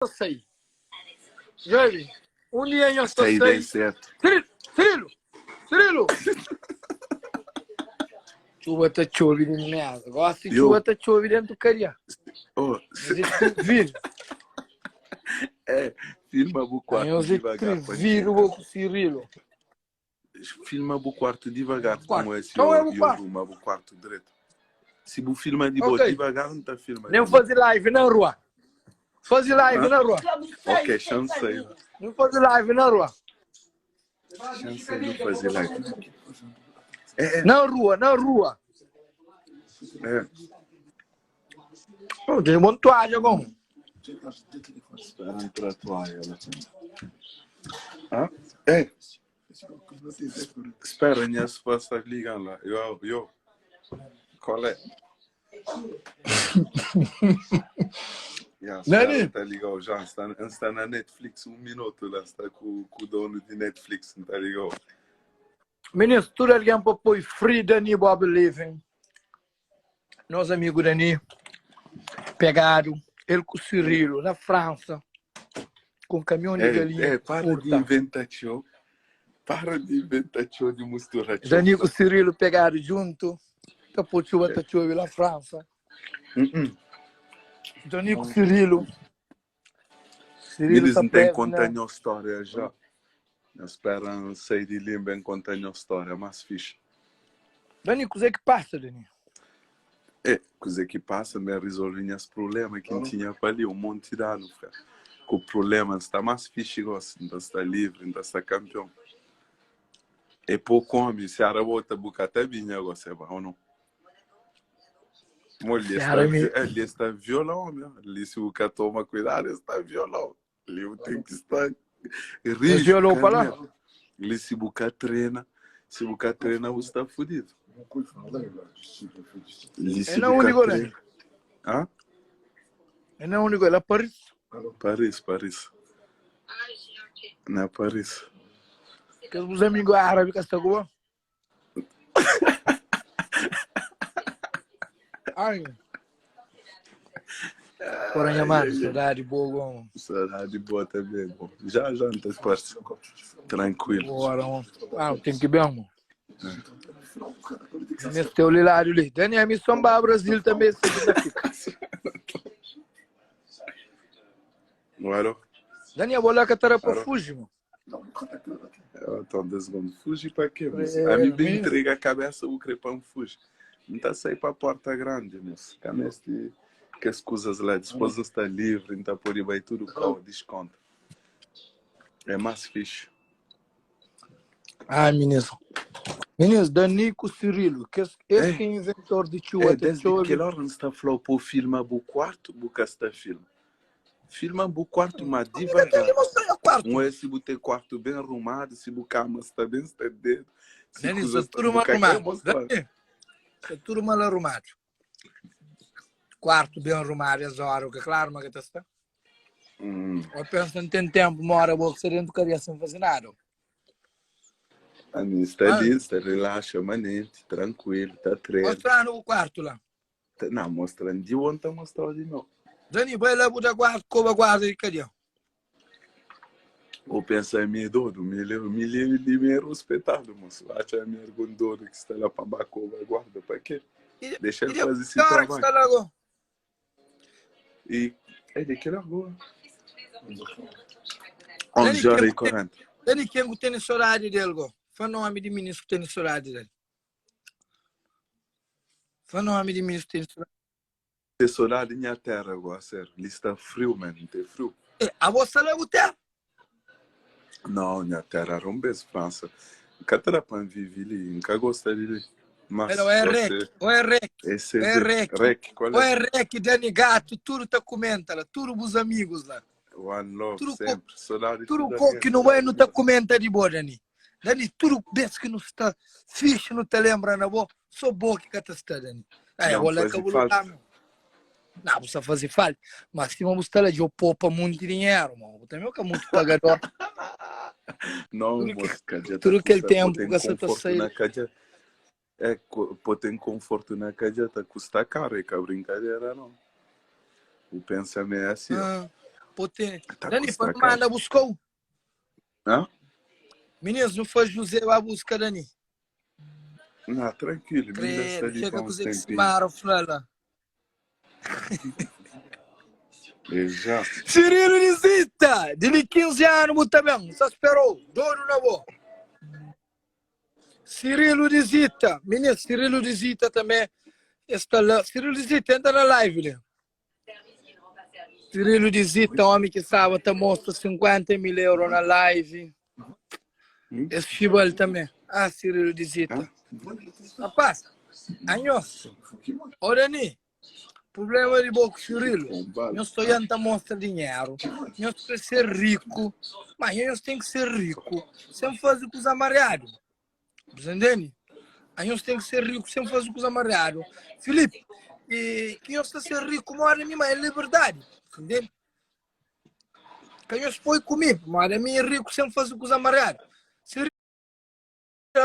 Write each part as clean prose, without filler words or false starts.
sai. Djobe, un dia nhos ta Sai bem sai. certo. Cirilo, Cirilo, Cirilo. Txuba ta txobe di mesa. Gosi Yo. txuba ta txobe dentu kadia. Oh, se... Nhos é trividu. É, filma bu quarto Nhos é devagar pa trividu bo ku Cirilo. Filma bu quarto devagar, Quarto. como é se Então é eu, bu eu quarto. arruma bu quarto direito. Se bu filma de boa Ok. devagar, não tá filma. Nem fazer live na rua. Fazer live Hã? na rua. Ok, chance aí. Não fazer live na rua. Chance aí não fazer live. É, é, Na rua, na rua. é. Oh, tem uma toalha, bom. Espera entrar a toalha lá. Hã? É. Espera, minha esposa liga lá. Eu, eu. Qual é? Yeah, Nani? Tá ligado já. Está, está na Netflix um minuto lá. Está com, com o dono de Netflix, não tá ligado? Ministro, tudo alguém para pôr free Dani Bob Living. Nosso amigo Dani, pegado, ele com o Cirilo, na França, com caminhão de É, galinha. é, para de furta. inventar tio. Para de inventar tio, de misturar tio. Dani com o Cirilo pegado junto, tá pôr chuva, tá chuva na França. Uh -uh. Dani com o Cirilo. Cirilo Eles tá não têm preso, conta né? a minha história já. Eu espero sair de limbo em contar a minha história mais fixe. Dani, o que é que passa, Dani? É, coisa que passa, me resolvi os problemas que tinha para ali, um monte de anos, cara. Com o problema está mais fixe, gosto, então está livre, então está campeão. É pouco homem, se era outra boca até vinha, gosto, é bom ou não? Mulher, Seara está, me- ali está violão, meu. Ali se o cara toma cuidado, está violão. Ali eu tenho que estar Mas rígido, violou para lá? carnel. Ali se o cara treina, se o cara treina, você está fudido. Ali É se na o cara único, né? treina. Hã? É na único, ela Paris. Paris, Paris. Na Paris. Que os amigos árabes que estão com. Ai. Porra, minha mano, saudade boa, mano. Saudade boa também, bom. Já, já, não tá parça. Tranquilo. Bora, mano. Ah, tem que bem, mano. Nesse teu lilário ali. Daniel, me sombar Brasil também, se você fica. Alô? Daniel, vou lá que estará para Alô? fugir, mano. Então, desgondo. Fugi para quê, moço? É, A mim bem menino. entrega a cabeça, o crepão fuge. Não tá sair para a porta grande, moço. Caneste que as coisas lá, depois não está livre, não tá por aí, vai tudo para o desconto. É mais fixe. Ai, menino. Menino, Danico Cirilo, que esse, esse É. que é inventor de É, chuva, desde chove. aquela hora não está falando para filma o quarto, buca está filma. Filma o quarto, mas Tem devagar. que mostrar o quarto. Um é se botar quarto bem arrumado, se o cama está bem está dentro. Se Dani, coisa está está tudo mal buca quer arrumado. mostrar. Dani, está tudo mal arrumado. Quarto bem arrumado, essa hora, que claro, mas que tá está. Hum, Eu penso, não tem tempo, uma hora vou ser dentro do carinha sem fazer nada. a mim está Ah. ali, está relaxa, manente, tranquilo, está treino. Mostrando o quarto lá. Tá- Não, mostrando de ontem, mostrou de novo. Dani, vai lá, botar quarto, coba guarda de carinha. Ou pensa em mim, doido, me leva, me leva, me me respeitado, moço. Acha me algum doido que está lá para Bacoba, guarda, para quê? E- Deixa ele E fazer esse que hora que trabalho. está lá agora? E é de que largou. Dani, 11 horas quem- e 40. Dani, quem tem saudade dele, go? Foi nome de ministro que tem saudade dele. Foi nome de ministro que tem saudade. Tem saudade minha terra agora, sério. Ali está frio, mano, tem frio. Eh, A você lá o terra? Não, minha terra era um beijo, França. Nunca terá para viver ali, nunca gostaria ali. Mas Pero é você, rec, ou é rec, esse é de- rec. rec, qual ou é? é rec, Dani Gato, tudo tá comenta lá, tudo os amigos lá. One love, Tudo sempre. Saudade de Tudo tudo co que não vai não tá comenta de boa, Dani. Dani, tudo bem que não está fixe, não te lembra na boa, só boa que tá está, Dani. Aí, Não eu vou lá faz que eu vou falta. lutar, meu. Não, você fazer falta. Mas se vamos estar lá, eu poupa muito dinheiro, mano. Também que é muito pagador. Não, Tudo que- moço, cadia tá tudo aquele custa- tempo pô, tem que você tá conforto saindo. na cadia. É, co- pô, tem conforto na cadia, tá custa caro, é que a brincadeira não. O pensamento é assim, ó. Ah. Po tene. Ta Dani, pa kusta nu karu. manda buska-u. Hã? Meninos, nu fla José ba buska Dani. Na, tranquilo, mi ainda sta Credo, li pa txeka uns kuzê ki tempinhu. Simara fla la. É já. Cirilo di Zita, di li 15 anu bu ta ben, sa sperou, dodu na bo. Cirilo di Zita, minis, Cirilo di Zita també esta la. Cirilo di Zita, entra na live li. Cirilo di Zita, omi ki staba ta mostra 50 mil euro na live. Hum? Es fibal també. Ah, Cirilo di Zita. Hã? Rapaz, anhos, ô Dani, problema di bo ku Cirilo, Bombado. nhos ta oian ta mostra dinheru, nhos kre ser riku, mas nhos ten ki ser riku sen faze kuza mariadu. Bu ntende? Anhos ten ki ser riku sen faze kuza mariadu. Filipe, e ki nhos ta ser riku moda mi, ma é liberdadi. Bu ntende? Ka nhos poi ku mi, moda mi é riku sen faze kuza mariadu. Ser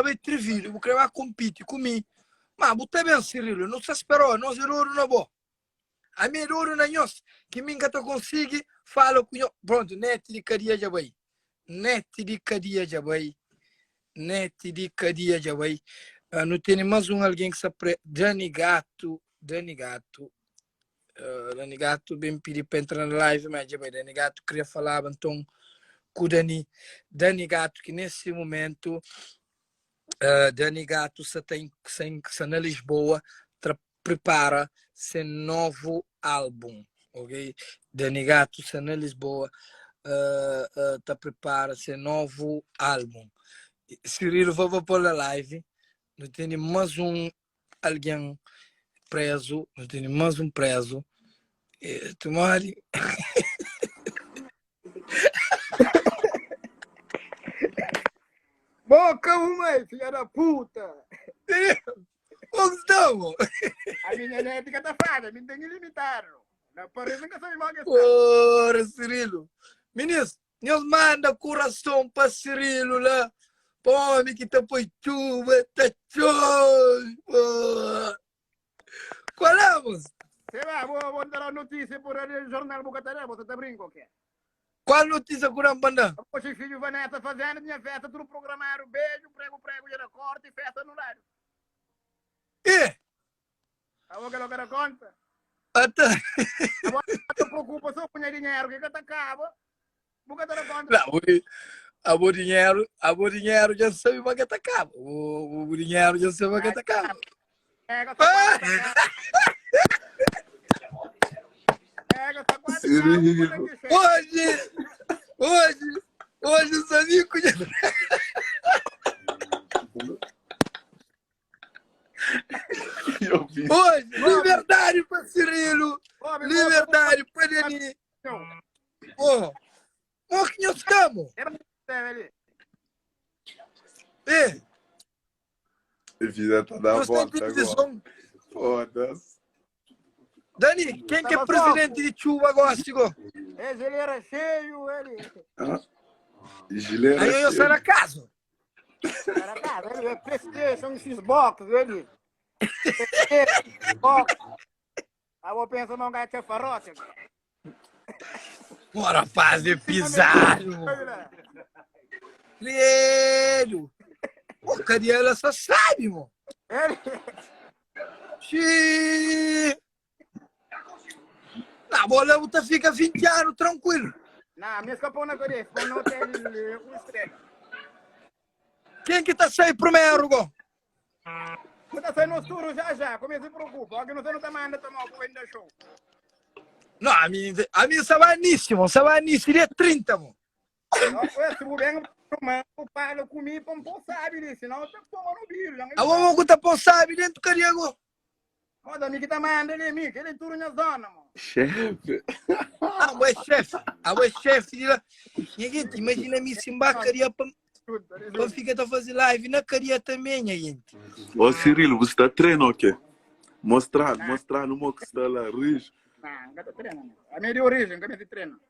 bai trividu, bu kre ba kompiti ku mi, ma bu ta ben, Cirilo, nu sta spera-u, nos é dodu na bo. Ami é dodu na nhos, ki mi N ka ta konsigi fala ku nho. Prontu, neti di kadia dja bai. Neti di kadia dja bai. Neti di kadia dja bai. Uh, nu tene más un algen ki sta pre... Dani Gato, Dani Gato. Uh, Dani Gato ben pidi pa entra na live, mas dja bai. Dani Gato kria falaba nton ku Dani. Dani Gato ki nesse momento uh, Dani Gato sa ta sa, sa na Lisboa tra prepara se novu álbum, ok? Dani Gato sta na Lisboa uh, uh, ta prepara se novu álbum. Cirilo vai pa pôr na live. Nu tene mais um alguém preso, nu tene mais um preso. Eh, Tumari. Boca, mãe, filha da puta! Como estamos? A minha elétrica tá falha, me tem ilimitado. Na Paris nunca sabe mal que está. Porra, Cirilo. Ministro, nós manda coração para Cirilo lá. Pa homem que tá põe chuva, tá chove. Qual é, moço? Sei lá, vou, vou dar a notícia por ali no jornal Bucataré, você tá brincando, o quê? Qual notícia que não manda? Poxa, filho Vanessa fazendo minha festa, tudo programado, beijo, prego, prego, já corte, festa anulada. E? A boca não quero conta. Até. Agora te preocupa só com dinheiro, que que acaba. Boca tá conta. Não, a bo dinheiro, a bo dinheiro já sabe como é que acaba. O, o dinheiro já sabe como é que acaba. É, que só É, que só quatro Hoje, hoje, hoje os amigos de... Hoje, liberdade para Cirilo, liberdade para Dani. Pô, pô, que nós estamos? É. A vida tá da Nós tem volta agora. televisão. Foda-se. Dani, quem que é presidente de Chuva agora, chegou? É, geleira cheio, ele. Ah, Gileira Aí eu saio cheio. da casa. Era cara, ele é PlayStation, Xbox, ele. Xbox. Aí eu penso, não, gato é farote. Pô, rapaz, é pisado. Credo. Pô, cadê ela só sabe, irmão? Ele. Xiii. Na bola, você fica 20 anos tranquilo. Não, me escapou na cabeça, foi no hotel um estrela. Quem que tá saindo primeiro, go? Você tá saindo no suro já já, como se preocupa, porque você não tá mandando tomar o ainda show. Não, a mim, a mim só vai nisso, irmão. Só vai nisso, dia 30, irmão. Se o bem o fala comigo, para um sabe disso, senão eu tô tomando bicho. A vamos que tá pôr sabe dentro do cariago. Mas a mim que tá mandando ele, amigo, ele é tudo na zona, mano. Chefe. Ah, o chefe, ah, o chefe de lá. Minha gente, imagina me se embarcaria para pra ficar a fazer live na caria também, minha gente. Ô Cirilo, você tá treinando o quê? Mostrar, mostrar no que está lá, rijo. Não, não tô treinando. A minha de origem, que me treino.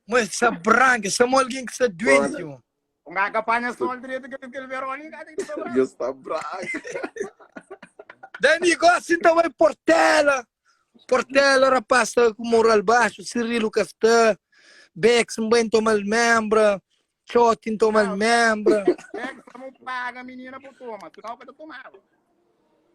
Mas essa branca, essa é alguém que está doente, mano. Um gajo apanha sol direito que ele verão, gajo que sobra. Já está branco. Dani, gosta então vai Portela. Portela, rapaz, tá com moral baixo. Cirilo Castã. Bex N bai N toma-l membra, Txoti N toma-l membra. Bex ma bu paga minina bu toma, senau ka ta tomaba.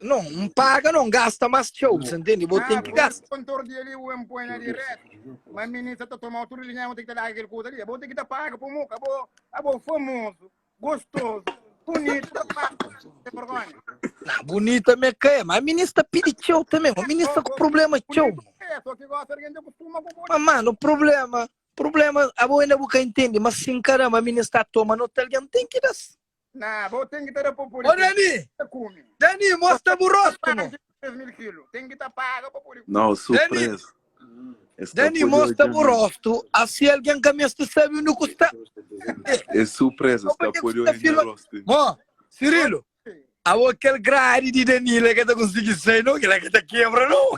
Non, N paga non, gasta más txeu, bu sa ntende? Bo ten ki gasta. Kontor di ali bu poi na direto, ma minina sa ta toma tudu dinheru, bo ten ki ta da kel kuza li, bo ten ki ta paga pa muka, abo, abo famoso. Gostoso, bonito, ta pasa, sem vergonha. Na, bonita me ka é, mas menino está pedi txeu também, o menino está com problema txeu. É, só que gosta alguém de costuma com Mas, mano, problema, problema, abo ainda bu ka entende, mas sim caramba, menino está toma no alguém tem que dar. Na, bo tem que ter a populi. Ô Dani, Dani, mostra bu rosto, mo. 3 mil quilos. Tem que estar paga para poder. Não, surpresa. Dani, mostra bu rosto, assim alguém que me está sabe onde que está. É surpresa, está por olhar no rosto. Mo, Cirilo, a aquele grade de Danilo que tá conseguindo sair, não, que ela que tá quebra, não.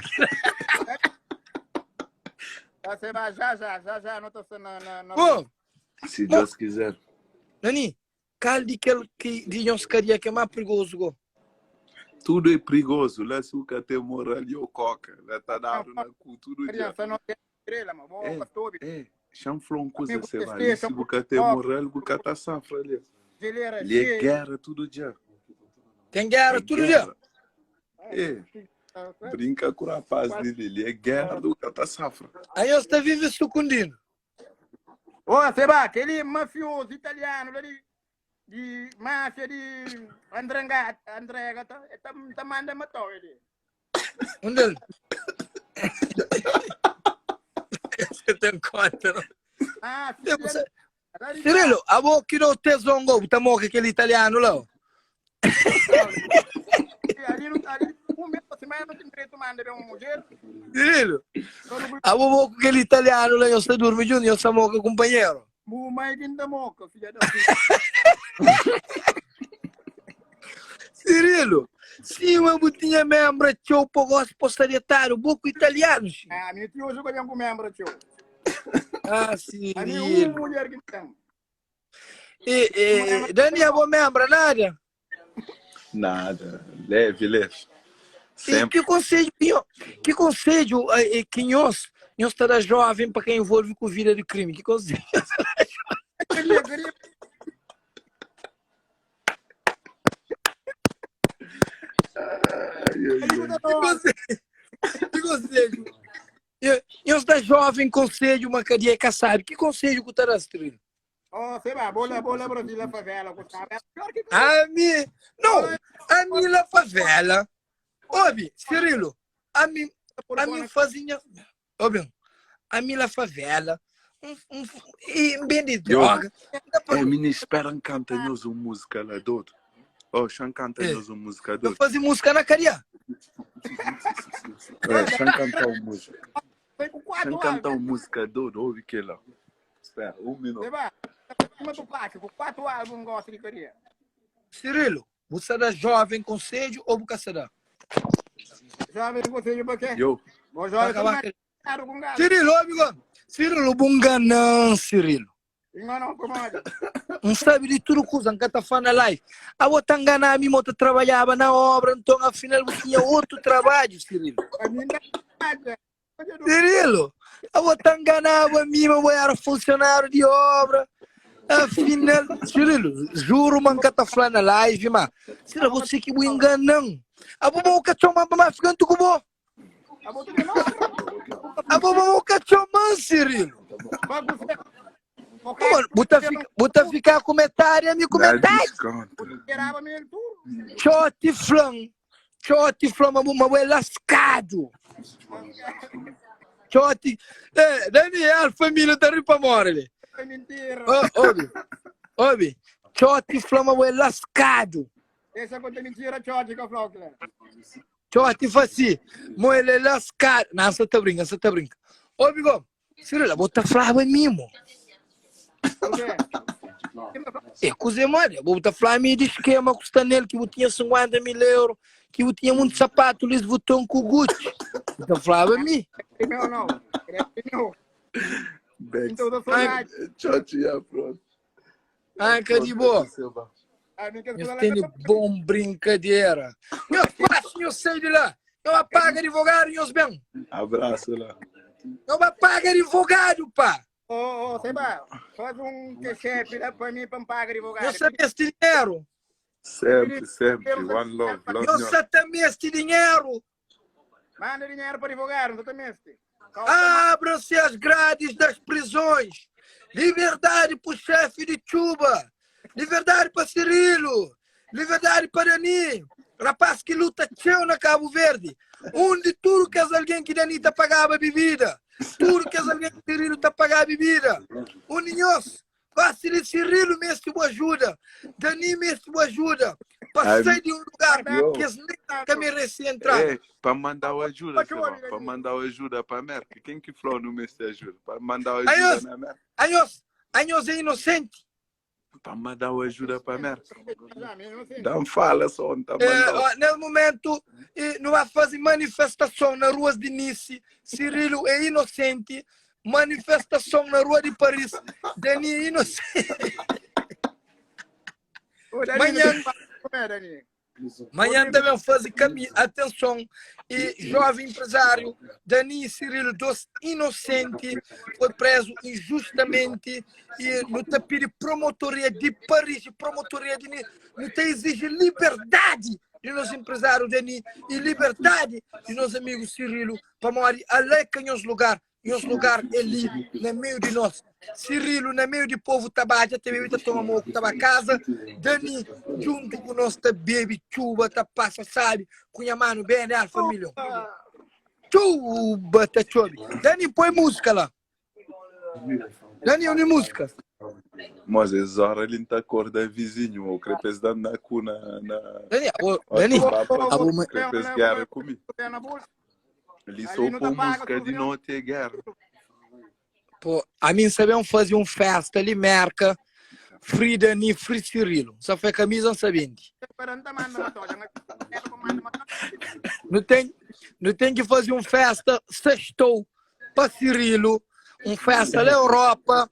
Você vai já, já, já, já, não tô na, na, na... Bom, Se Deus quiser. Nani, Kal di kel ki di nhos kadia ki é má prigozu go? Tudu é prigozu, la si u ka ten moral yo koka, la ta dadu na ku tudu dia. É, é, xa-m fla un kuza, Seba, li si bu ka ten moral bu ka ta safra li. Li é géra tudu dia. Ten géra tudu dia? É, brinka ku rapaz di li, li é géra du ka ta safra. Anhos ta vive sukundidu? Ô, Seba, aquele mafioso italiano lá de, de máfia de Andrengata, Andregata, ele tá, tá manda matar ele. Um dele. Esse tem conta, não? Ah, filha, lá de Cirilo, abo que não te zongo, tá morre aquele italiano lá. ó. Ali, não, ali, um mês, uma semana, não tem direito manda ver uma mulher. Cirilo, abo mo com aquele italiano lá, eu se dorme junto, eu se moca companheiro. Bu mãe que ainda moca, filha da Cirilo, sim, mas bu tinha membra tchau, pô, gosto postarietado, boco italiano. Sim. Ah, meu tio joga bem com membra, tio. Ah, A minha Cirilo. uma mulher que tem. E, e, Dani, abo membra nada? Nada, leve, leve. E Sempre. que conselho, que nho- que conselho eh, eh, que nós, nós está da jovem para quem envolve com vida de crime? Que conselho? Queria, queria. Ai, ai, ai. Que conselho? Que conselho? E- Nós da jovem conselho uma cadeia que sabe. Que conselho que o Trino? Oh, sei lá, bola, bola Brasil, a favela, gostava. É pior que A mim, não, a mim na favela. Ouve, Cirilo, a mim, a mim fazia, ouve, a mim na favela, um, um, e vende droga. É, menina, espera canta nós uma música lá, doido. Oh, Xan canta É. nós uma música, Eu doido. fazia música na cadeia. É, Xan canta uma música. Tem com quatro Xan canta álbuns. uma música, doido, ouve que lá. Espera, um minuto. Sei lá, uma do plástico, quatro álbuns gosto de queria. Cirilo, você é jovem conselho ou você dá? Jovem conselho para quê? Eu, Bom, jovem, Acabar tu não com gado. Cirilo, amigo. Cirilo, bunganã, Cirilo. Engana com moda. Não sabe de tudo coisa, nunca tá falando na live. A outra enganar, a mim, outra trabalhava na obra, então afinal eu tinha outro trabalho, Cirilo. A mim dá nada. Cirilo, a outra enganava a mim, eu era funcionário de obra. Afinal, Cirilo, juro, man, que tá falando na live, man. Cirilo, você que me enganam. A boba o cachorro, mas ficando com bo. A boca de novo. A boba o cachorro, man, Cirilo. Mano, bota fica, bota ficar com metade, amigo, com dá metade. desconto. Esperava mesmo tudo. Tchote flan. Tchote flan, mas mas é lascado. Tchote. É, Daniel, família tá ripa mora ali. É mentira. Ô, Ouve, ouve. Tchote flan, mas é lascado. Essa conta é mentira, tchau, que eu falo, Clé. Tchote faci. Mo ele é lascado. Não, você tá brincando, você tá brincando. Ô, amigo, Cirilo, bota flava mimo. O quê? É, coisa mano, vou botar flava de esquema custa nele que eu tinha 50 mil euros, que eu tinha muito sapato, Luiz Vuitton com Gucci. Então flava me. É meu, não. É meu. Bex. Então, eu sou nada. Tchau, tia, pronto. Ah, que de boa. A mim que eu Eu sou tenho bom brincadeira. Eu faço, eu sei de lá. Eu apago advogado, meus bem. Abraço lá. Eu apago advogado, pá. Ô, ô, Seba, faz um cash lá para mim para me pagar advogado. Nhos sa meste dinheru. Sempre, sempre. One love, love Nhos nhos. sa ta meste dinheru. Manda dinheiro para advogado, não tá meste. Abram-se as grades das prisões. Liberdade para o chefe de Chuba. Liberdade para Cirilo. Liberdade para Dani. Rapaz que luta txeu na Cabo Verde. Onde tudo que as alguém que Dani ta pagaba bebida. Tudo que as alguém que Cirilo ta pagaba bebida. Onde nhos Gosi di Cirilo meste bu ajuda, Dani meste bu ajuda pa sai di un lugar ki es nen ka merese entra. Ei, pa mandau ajuda, Seba, pa mandau ajuda pa Merka. Ken ki flau nu meste ajuda? Pa mandau ajuda na Merka. Anhos, anhos é inosenti. Pa mandau ajuda pa Merka. Dan fala so, N ta mandau. É, nes momentu, nu ba faze manifestason na ruas di Nice. Cirilo é inosenti. Manifestason na rua di Paris, Dani inosenti. Manhan, manhan ta ben faze kami, atenson, e jovem empresário Dani e Cirilo, dos inosenti, foi preso injustamente e nu ta pidi promotoria di Paris e promotoria di nu ta exige liberdadi di nos empresário Dani e liberdadi di nos amigo Cirilo, pamodi ala é ka nhos lugar. Nhos lugar é li, na meiu di nos. Sirilu, na meiu di povu ta badja, ta bebe, ta toma moku, ta ba kaza. Dani, djuntu ku nos ta bebe txuba, ta pasa sabi ku nha manu BN Alfa Million. Txuba ta txobe. Dani, poi múzika la. Dani, uni múzika. Mas es ora li N ta akorda vizinhu, ô kre pa es da-m na ku na na Dani, abo, Dani, abo, kre pa es gera ku mi. Li só pô música di noti é guerra. Pô, a mim sa ben faze um festa li Merca, Free Dani, Free Cirilo. Sa foi camisa não sa bende. Não tem, não tem que fazer um festa, sextou pa Cirilo, um festa na Europa,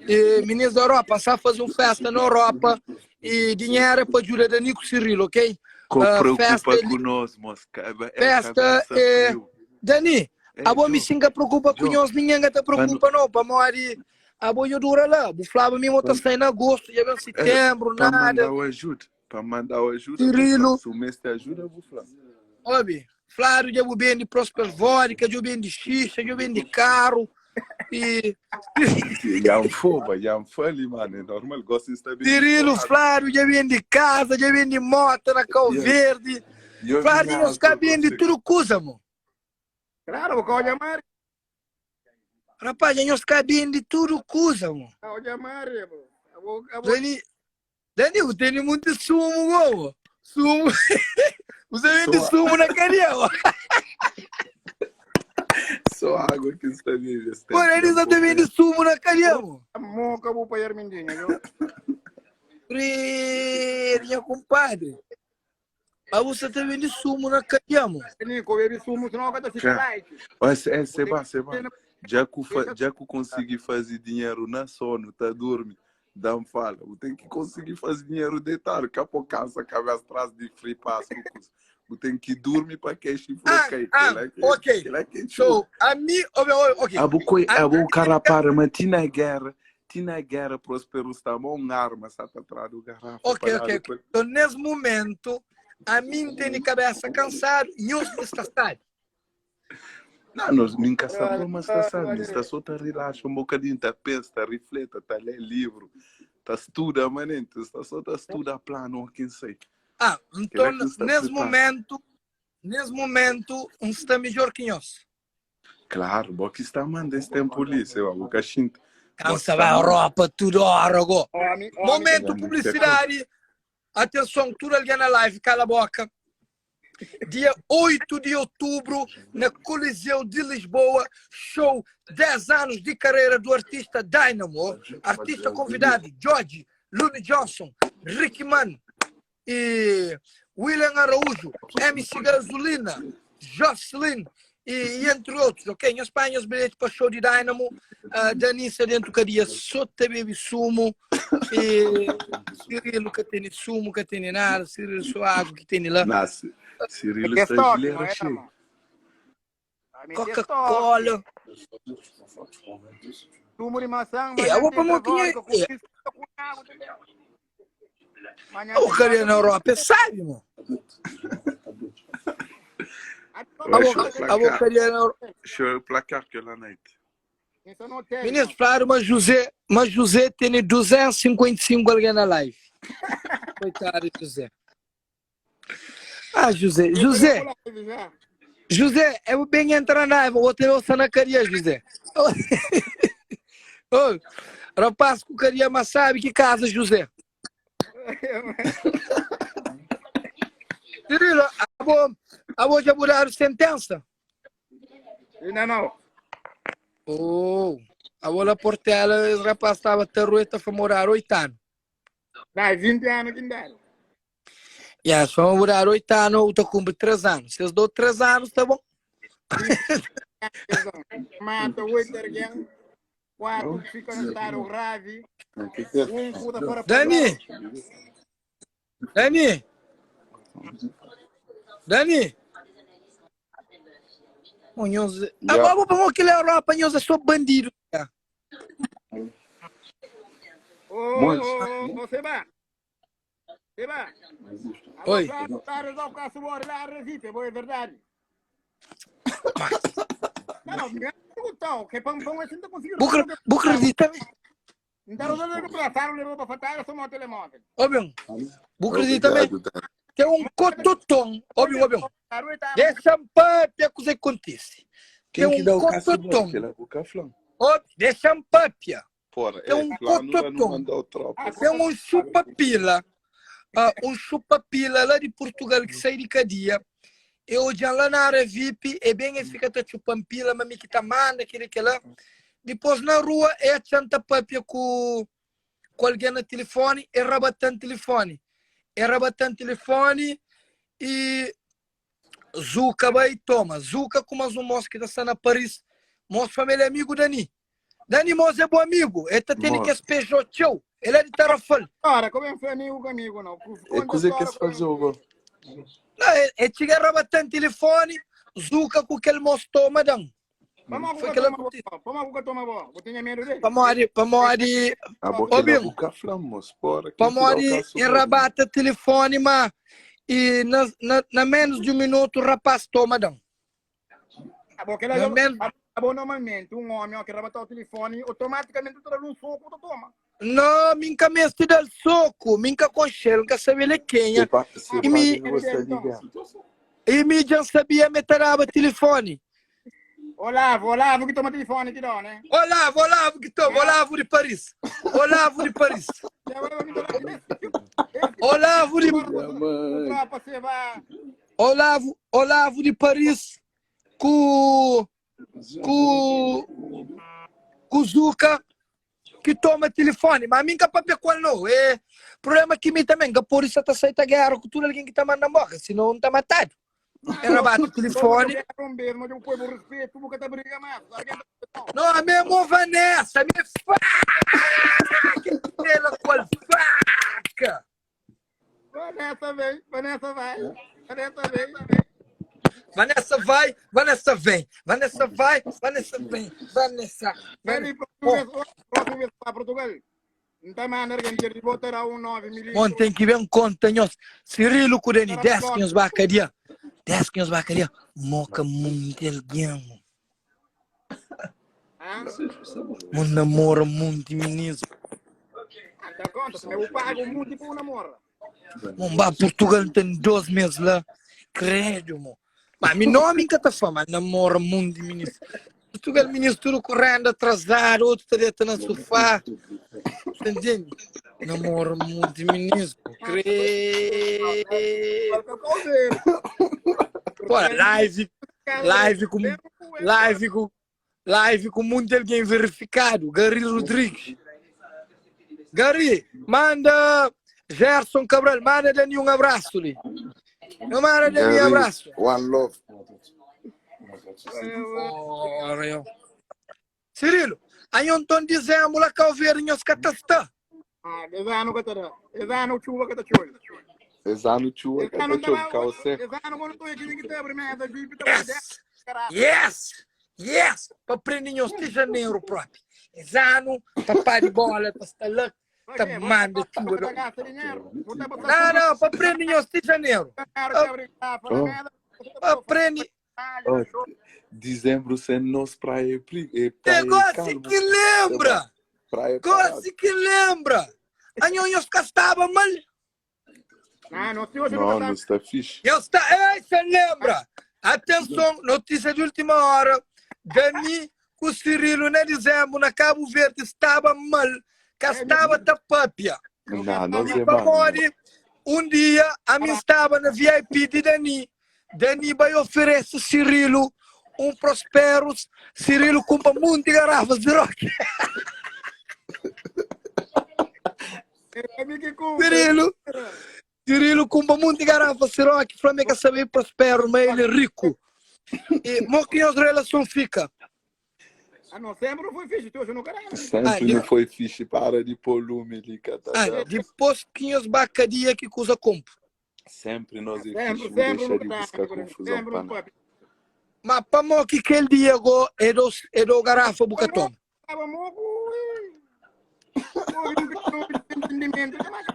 e meninos da Europa, sa fazer um festa na Europa e dinheiro é pa ajuda Dani com Cirilo, ok? Ko Ah, preocupa festa é ku nos, mos. Kaba, é Festa cabeça é. frio. Dani, É, abo mi Joe. sim ka preocupa com Joe. nós, ninguém ka ta Pa no, preocupa não, pa mori abo yo dura lá, bu flava mi mota sai na agosto, já vem é, setembro, pa nada. mandar o ajuda. Pa mandar o ajuda, bu fla. Cirilo, Se o mês te ajuda, bu fla. obi, Flávio já bu bem de Prosper Vodka, já bem de xixa, já bem de carro e Já foba, já fali, mano. É normal, gosto de estar bem Cirilo, informado. Flávio já vem de casa, já vem de moto na Cabo Yeah. Verde. Eu Flávio, vinha nós cá álcool vem de consigo. tudo coisa, mano. Claro, porque olha Mari, Rapaz, nós cá vem de tudo coisa, mano. olha Mari, pô. Eu vou, eu vou, Dani, Dani, eu tenho muito sumo, gol. Sumo. Você vende Só, sumo na cadeia, ó. só água que está vivo esse Pô, tempo, ele não só te vende pouco. sumo na cadeia, mano. moca, vou para Armindinho, viu? Minha compadre. Mas você te vende sumo na cadeia, mano. Nico, bebe sumo, senão eu fica Já. light. Olha, é, Vou ter Seba, que Seba. Já que, deixa já que consegui fazer dinheiro na sono, tá dorme, dá-me fala. Eu tenho que conseguir fazer dinheiro deitar, capo cansa, cabeça atrás de free pass, cucus. Eu tenho que dormir para que este Ah, floqueio. ah, Que que ok. que lá que So, a mim, ok. Abu coi, A abu cara para, mas tinha guerra, tinha guerra, Prospero está um arma, está atrás do garrafa, Ok, para ok, lá ok. Então, nesse momento, a mim tem cabeça cansado e eu está sabe. Não, nós nunca sabemos, mas está sabe, está só tá relaxa um bocadinho, tá pensa, tá refleta, tá lê livro, tá estuda, manente, está só tá estuda plano, quem sei. Ah, Que lá então, que está nesse prepara. momento, nesse momento, um está melhor que nós. Claro, bom que está mandando esse tempo ali, sei lá, o cachinto. Cansa vai a Europa, tudo hora, go. Homem, homem, Momento publicidade. Atenção, tudo alguém na live, cala a boca. Dia 8 de outubro, na Coliseu de Lisboa, show 10 anos de carreira do artista Dynamo. Artista convidado, George, Looney Johnson, Ricky Mann e William Araújo, MC Gasolina, Jocelyn e, e entre outros, ok? Em Espanha, os bilhetes para show de Dynamo, uh, Danissa dentro do dia só te bebe sumo e Cirilo que tem sumo, que tem nada, Cirilo só água que tem lá. Nasce. Cirilo que está estoque, gileira não é, cheio. mano? A mim tem Coca-Cola. estoque. Sumo de maçã, E manhã abo tem pamodi ki nha vodka com e pisca com água também. Manhã abo tem karia vodka na com Europa é sabe, mo. Ué, Abo show abo placar. karia na Europa. Show placar que lá night. Isso no hotel, Meninos, irmão. falaram, mas José, mas José tem 255 alguém na live. Coitado de José. Ah, José, Eu José, queria live já. José, eu bem entrar na live, vou ter ouça na caria, José. Ô, rapaz, com caria, mas sabe que casa, José. Cirilo, abo, abo já mudaram sentença? Ainda não. Oh, a bola Portela, esse rapaz estava tarueta foi morar 8 anos. Dá 20 anos que dá. Yeah, se for morar 8 anos, eu tô cumpre 3 anos. Se eu dou 3 anos, tá bom. Mata oito alguém, quatro fica no estado grave, um puta fora Dani! Dani! Dani! Oh, nhoz... Yeah. Agora vou para aquele Europa, nhoz é só bandido. Ô, Moço. ô, ô, Seba. Seba. Oi. Tá resolve com a sua lá, Recife, boa, é verdade. Não, me perguntou, que pão pão assim não conseguiu. Bu acredita? Não tá resolvendo para passar, levou para fatar, só meu telemóvel. Ô, bem. Bu acredita Obrigado, Dani. Tem um cototom. Ô, bem, ô, bem. Tá Deixa-me papia que acontece. Quem Tem que um dá o caço cototom. Aquela boca flã. Ô, deixa-me papia. Porra, Tem um é, lá não vai não cototom. mandar o tropa. Tem um chupa-pila. Um chupa-pila lá de Portugal que sai de cadeia. Eu já lá na área VIP, e bem ele fica tá chupando pila, mas me que tá manda, aquele que lá. Depois na rua é a chanta papia com alguém no telefone, e rabatando telefone. E rabatando telefone e Zuca vai e toma. Zuca com mais um moço que está na Paris. Moço família é amigo Dani. Dani moço é bom amigo. Ele tá tendo que Moço. Peugeot teu. Ele é de Tarrafal. Ora, como é foi amigo comigo, não? É coisa que se fazer o gol. Não, ele chega rabatando telefone, Zuca com aquele moço toma, dan. Vamos Foi a aquela toma boa. Vamos a toma boa. Vou ter medo dele. Pamori, A boca Ô, da Bim. boca flã, moço. Porra, quem que dá o Pamori, caço e rabata telefone, mas e na menos de um minuto o rapaz toma, dan. A boca Na menos... A boa normalmente, um homem que rabata o telefone, automaticamente tu dá um soco, tu toma. Não, minha mestre dá soco, minha conchel, nunca sabe ele quem é. Se E me- gosta de guerra. E me já sabia meter o telefone. Olavo, Olavo que toma telefone aqui, não, né? Olavo, Olavo que toma, Olavo de Paris. Olavo de Paris. Olavo de Tropa, você vai. Olavo, Olavo de Paris com Zuca que toma telefone, mas minha papel com não. É problema que mim também, que a polícia tá saindo a guerra com tudo alguém que tá mandando morrer, senão não tá matado. Era bate o telefone. Um beijo, mas eu ponho o respeito, nunca tá briga mais. Não, a minha irmã Vanessa, a minha faca, ela com a faca. Vanessa vem, Vanessa vai, Vanessa vem. Vanessa vai, Vanessa vem. Vanessa vai, Vanessa vem. Vanessa. Vem, próximo vez para Portugal. Então, mano, que botará um 9 milímetros. Bom, tem que ver conta, nós. Cirilo Cudeni, 10 quilos bacaria. 10 quilos bacaria. Moca muito alguém. Um namoro muito menino. Dá conta, eu pago muito para um namoro. Bom, bah, Portugal tem 2 meses lá. Credo, mo. Mas meu nome nunca tá falando, mas namora muito menino. Portugal, menino, tudo correndo atrasado, outro tá deitado no sofá. Tá entendendo? Namora muito menino. Credo. Pô, live com muito alguém verificado. Gary Rodrigues. Gary, manda Gerson Cabral, manda Dani um abraço ali. Não manda Dani um abraço. One love. Ora, eu. Cirilo, aí então dizemos lá que o ver nós catastá. Ah, esse ano que tá, esse ano chuva que tá chuva. Esse ano chuva que tá chuva, cau seco. Esse ano quando tô aqui que tá primeiro, Yes! Yes! Yes! Para prender nós de janeiro próprio. Es anu, papá di bola ta sta la ta manda txuba. Não, não, pa prende nhos ti janeiro. Pa prende. Oh, dezembro sem nós praia é, pri, é praia é Negócio calmo. que lembra. Praia é parado. Gosto que lembra. Anhon nhos ka staba mal. Não, não, se hoje Não, não não está fixe. Eu está, ei, se lembra. Atenção, notícia de última hora. Dani com Cirilo na dezembro na Cabo Verde estava mal. Que estava tapapia. Não, nós é Pa mano. modi, um dia a mim estava na VIP de Dani. Dani vai oferece Cirilo um Prosperos. Cirilo compra muitas garrafas de rock. Cirilo, Cirilo compra muitas garrafas de rock. Flamengo sabe Prospero, mas ele é rico. E mo que as relação fica? Ah, não, sempre foi fixe, tu hoje não caralho. Sempre Ah, não foi fixe. Para de pôr lume ali, cata. Ah, depois que os bacadia que usa compo. Sempre nós é Sempre, fixe. Não sempre deixa no de caralho, buscar confusão sempre para no nada. papo. Mas pa mo que aquele dia go é do, é do garrafa bucatom. Tava moco. Entendimento, mas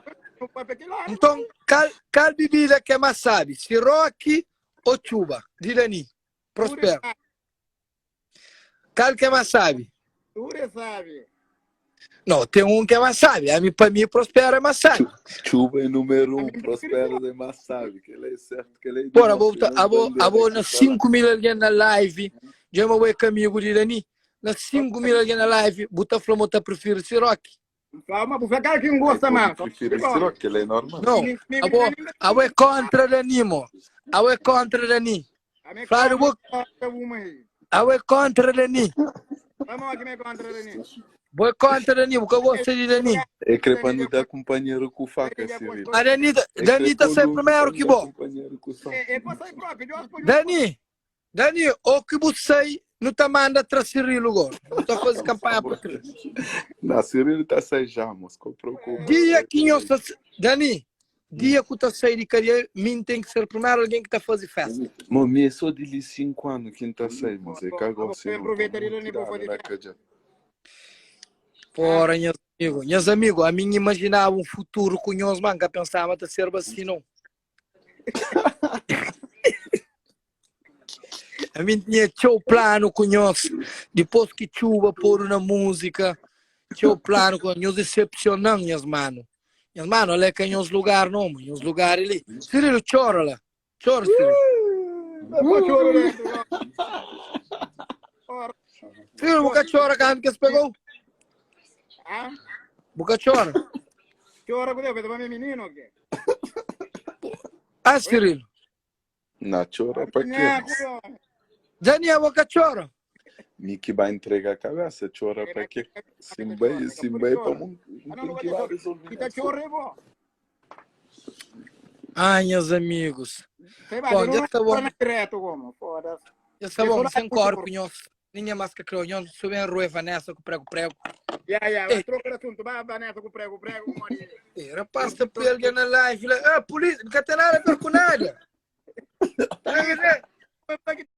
o papo aqui lá. Então, qual, qual bebida que é mais sabe? Siroque ou chuva? Dilani, Prospero. Qual que é mais sabe? Ture sabe. Não, tem um que é mais sabe. A mim, para mim, Prospero é mais sabe. Chuva é número um, Prospero é mais sabe. Que ele é certo, que ele é de Porra, nós, vou, que nós a vou, bandeira a vou que na tá lá. 5 mil alguém na live. Já me vou comigo, Dilani. Na 5 mil alguém na live. Buta Flamo tá prefiro Siroque. Calma, porque cara que não gosta, Aí mano. pode preferir Siroque, que ele é normal. Não, a vou, a vou é contra Dani, mo. A vou é contra Dani. Flávio, vou- A vou é contra Dani. Vamos aqui me contra Dani. Vou é contra Dani, porque eu gosto de Dani. É que para não dar companheiro com faca, Cirilo. A Dani, É Dani tá que sempre pôr lume primeiro pra que não dar bom. companheiro com faca. É, é para sair próprio. Deus, por Dani, Dani, o que você não tá manda tra Cirilo agora. Não tá fazendo campanha para trás. Não, Cirilo tá sem já, moço. Comprou com Dia que nós tá, Dani, dia que tá sair de cadeia, mim tem que ser primeiro alguém que tá fazendo festa. Mano, é só de 5 anos que não tá sem, moço. É que agora Você aproveita ele, nem vou fazer. Porra, meus amigos, meus amigos, a mim imaginava um futuro com nós, mano, que pensava tá ser assim, não. A mim tinha teu plano com nós. Depois que chuva pôr na música, teu plano com nós decepcionando, meus mano. Meus mano, olha que nós lugar não, nós lugar ali. Cirilo, chora lá. Chora, Cirilo. Cirilo, boca chora, que que se pegou. Ah, Boca chora. chora com Deus, porque menino aqui. Ah, Cirilo. Na chora pra quê, moço? Daniel, boca chora. Mi que vai entregar a cabeça, chora pra quê? Simbai, simbai pra um. Tem que lá resolver. Kita chora, pô. Ai, meus amigos. Sei lá, Bom, não já tá bom. direto como, foda-se. Já tá bom, sem corpo, nós. Ninguém mais que creu, nós. Sou bem rua, Vanessa, com prego, prego. Ya, ya, Ei. troca de assunto. Vai, Vanessa, com prego, prego, mano. Ei, rapaz, tá alguém na live. lá. Ah, polícia, não quer ter nada a ver com nada. Tá a ver?